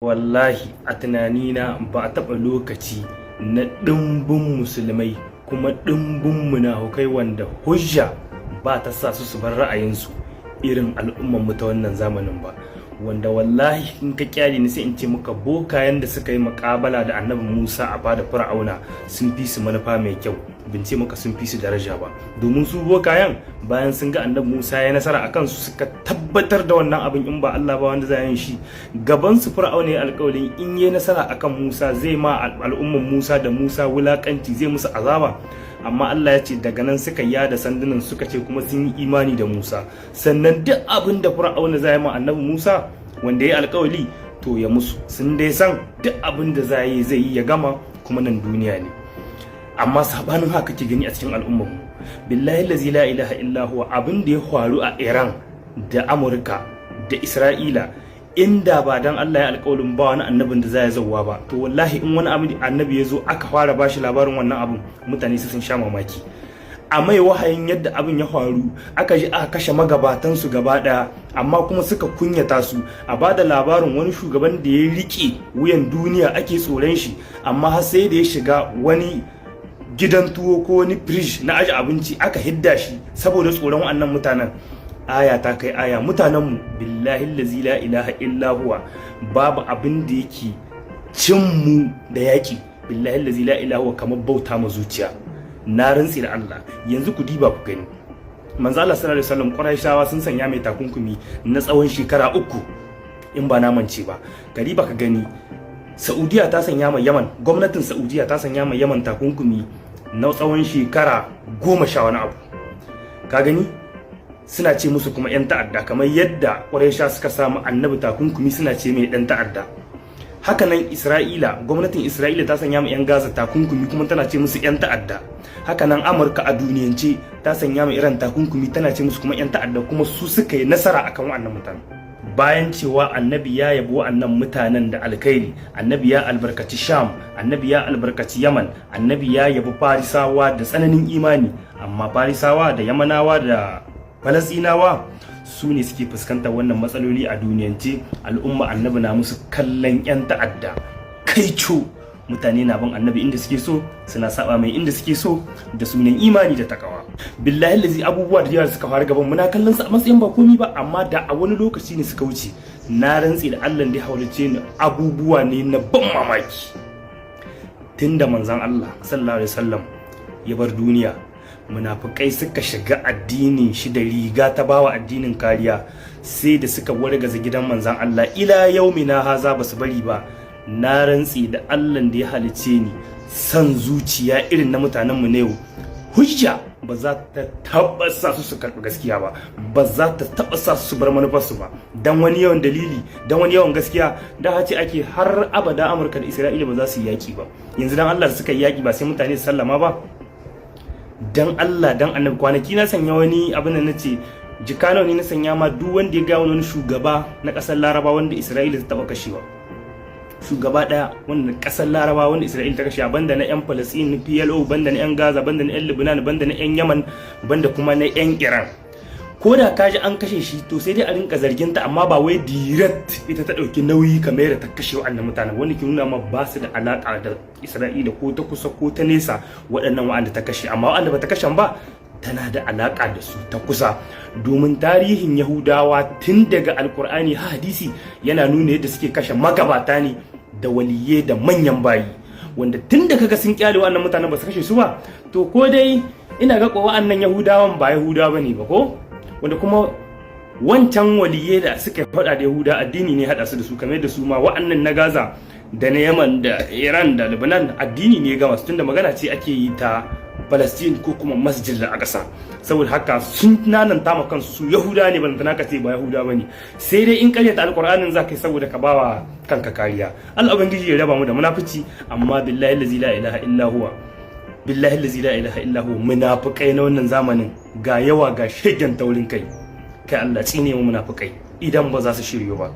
Wallahi a tunanina ba a taɓa lokaci na ɗimbin musulmai kuma ɗimbin munafukai wanda hujja ba ta sa su su bar ra'ayinsu irin al'ummar mu ta wannan zamanin ba. Wanda wallahi in ka kyale ni, sai in ce maka bokayen da suka yi muƙabala da Annabi Musa a fada Fir'auna sun fi su manufa mai kyau. Bin ce maka sun fi su daraja ba, domin su bokayen bayan sun ga Annabi Musa ya nasara akan su, suka tabbatar da wannan abin in ba Allah ba wanda zai yin shi. Gaban su Fir'auna ya alƙawarin in yi nasara akan Musa, zai ma al'umman Musa da Musa wulakanci, zai musu azaba. Amma Allah ya ce daga nan suka yada sandunan, suka ce kuma sun yi imani da Musa. Sannan duk abin da Fir'auna zai ma Annabi Musa wanda ya alƙawali, to ya musu. Sun dai san duk abin da zai yi, zai yi ya gama, kuma nan duniya ne. Amma sabanin haka kake gani a cikin al'ummar mu. Billahi allazi la ilaha illa huwa, abin da ya faru a Iran da Amurka da Isra'ila, inda ba dan Allah ya alƙawarin ba wani annabin da za ya zauwa ba, to wallahi in wani abu annabi ya zo aka fara bashi labarin wannan abin, mutane su sun sha mamaki. A mai wahayin yadda abin ya faru, aka ji aka kashe magabatan su gaba daya, amma kuma suka kunyata su. A bada labarin wani shugaban da ya rike wuyan duniya ake tsoron shi, amma har sai da ya shiga wani gidan tuwo ko wani fridge na aji abinci aka hidda shi saboda tsoron wannan mutanen. Aya ta kai aya, mutanenmu, billahi allazi la ilaha illa huwa, babu abin da yake cin mu da yaki, billahi allazi la ilaha huwa, kamar bauta ma zuciya. Na rantsi da Allah. Yanzu ku diba ku gani, Manzo Allah sallallahu alaihi wasallam, Quraishawa sun sanya mai takunkumi na tsawon shekara 3, in ba na mance ba. Ka diba ka gani, Saudiya ta sanya mai Yaman, gwamnatin Saudiya ta sanya mai Yaman takunkumi na tsawon shekara 10 sha wani abu. Ka gani, suna ce musu kuma 'yan ta'adda, kamar yadda Quraysha suka samu Annabi takunkumi, suna ce mai ɗan ta'adda. Hakanan Isra'ila, gwamnatin Isra'ila ta sanya mu 'yan Gaza takunkumi, kuma tana ce musu 'yan ta'adda. Hakanan Amurka a duniyance ta sanya mu Iran takunkumi, tana ce musu kuma 'yan ta'adda, kuma su suka yi nasara akan waɗannan mutane. Bayan cewa Annabi ya yabi wa'annan mutanen da alkhairi, Annabi ya albarkaci Sham, Annabi ya albarkaci Yaman, Annabi ya yabi Farisawa da tsananin imani, amma Farisawa da Yamanawa da Falasinawa su ne suke fuskantar wannan matsaloli a duniyance. Al'umma Annabi na musu kallon 'yan ta'adda. Kaico, mutane na bin Annabi inda suke so, suna saba mai inda suke so, da sunan imani da takawa. Billahi lazi, abubuwa da yawa suka faru gaban muna kallon su a matsayin ba komi ba, amma da a wani lokaci ne suka wuce, na rantse da Allah da ya haulace ni, abubuwa ne na ban mamaki. Tunda Manzon Allah sallallahu alaihi wasallam ya bar duniya, munafukai suka shiga addinin shi da riga ta bawa addinin kariya, sai da suka wargaza gidan Manzan Allah. Ila yaumina haza basu bari ba. Na rantsi da Allah da ya halice ni, san zuciya irin na mutanenmu na yau, hujja ba za ta taɓa sa su su karɓi gaskiya ba, ba za ta taɓa sa su su bar manufarsu ba. Dan wani yawan dalili, dan wani yawan gaskiya da hace ake har abada Amurka da Isra'ila ba za su yi yaƙi ba. Yanzu dan Allah suka yi yaƙi, ba sai mutane su sallama ba? Dan Allah dan Annabi, kwanaki na sanya wani abin da nace jika nawa ne na sanya ma duk wanda ya ga wani shugaba na ƙasar Laraba wanda Isra'ila ta taɓa kashewa, shugaba ɗaya wanda ƙasar Laraba wanda Isra'ila ta kashe, banda na 'yan Palestine PLO, banda na 'yan Gaza, banda na 'yan Lebanon, banda na 'yan Yaman, banda kuma na 'yan Iran. Ko da kaji an kashe shi, to sai dai a rinka zargin ta, amma ba wai direct ita ta ɗauki nauyi kamar yadda ta kashe waɗannan mutanen. Wanda ke nuna ma ba su da alaƙa da Isra'ila ko ta kusa ko ta nesa, waɗannan waɗanda ta kashe. Amma waɗanda ba ta kashe ba, tana da alaƙa da su ta kusa, domin tarihin Yahudawa tun daga Alkur'ani har hadisi yana nuna yadda suke kashe magabata ne da waliye da manyan bayi. Wanda tun da kaga sun kyale wannan mutanen ba su kashe su ba, to ko dai ina ga ko wa'annan Yahudawan ba Yahudawa bane ba, ko wanda kuma wancan waliye da suka faɗa da Yahuda, addini ne haɗa su da su, kamar yadda su ma wa'annan na Gaza da na Yaman da Iran da Lebanon addini ne gama su, tunda magana ce ake yi ta Palestine ko kuma Masjid da Aqsa. Saboda haka sun nananta ma kansu su Yahuda ne, ban ka ce ba Yahuda bane, sai dai in karyata Alqur'anin za ka yi saboda ka bawa kanka kariya. Allah Ubangiji ya raba mu da munafici. Amma billahi allazi la ilaha illa huwa, billahi allazi la ilaha illa huwa, munafikai na wannan zamanin ga yawa, ga shegen taurin kai. Kai, Allah tsine mu munafikai idan ba za su shiryo ba.